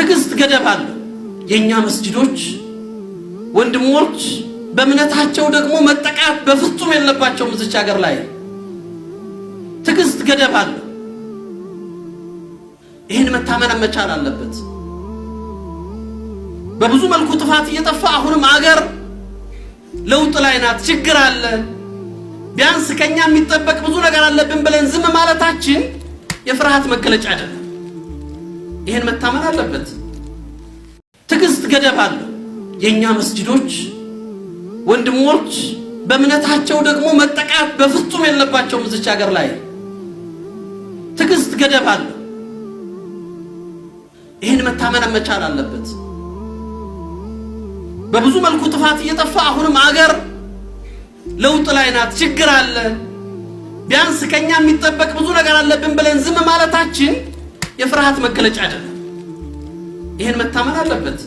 ትዕግስት ገደብ አለው። የእኛ መስጂዶች ወንድሞች በእምነታቸው ደግሞ መጠቃት በፍጹም የለባቸውም። እዚች ሀገር ላይ ትዕግስት ገደብ አለው። ይህን መታመን መቻል አለበት። በብዙ መልኩ ጥፋት እየጠፋ አሁንም አገር ለውጥ ላይ ናት፣ ችግር አለ። ቢያንስ ከኛ የሚጠበቅ ብዙ ነገር አለብን ብለን ዝም ማለታችን የፍርሃት መገለጫ አይደለም። ይህን መታመን አለበት። ትዕግስት ገደብ አለው። የእኛ መስጂዶች ወንድሞች በእምነታቸው ደግሞ መጠቃት በፍጹም የለባቸውም። እዚች ሀገር ላይ ትዕግስት ገደብ አለው። ይህን መታመን መቻል አለበት። በብዙ መልኩ ጥፋት እየጠፋ አሁንም አገር ለውጥ ላይ ናት፣ ችግር አለ። ቢያንስ ከኛ የሚጠበቅ ብዙ ነገር አለብን ብለን ዝም ማለታችን የፍርሃት መገለጫ አይደለም። ይህን መታመን አለበት።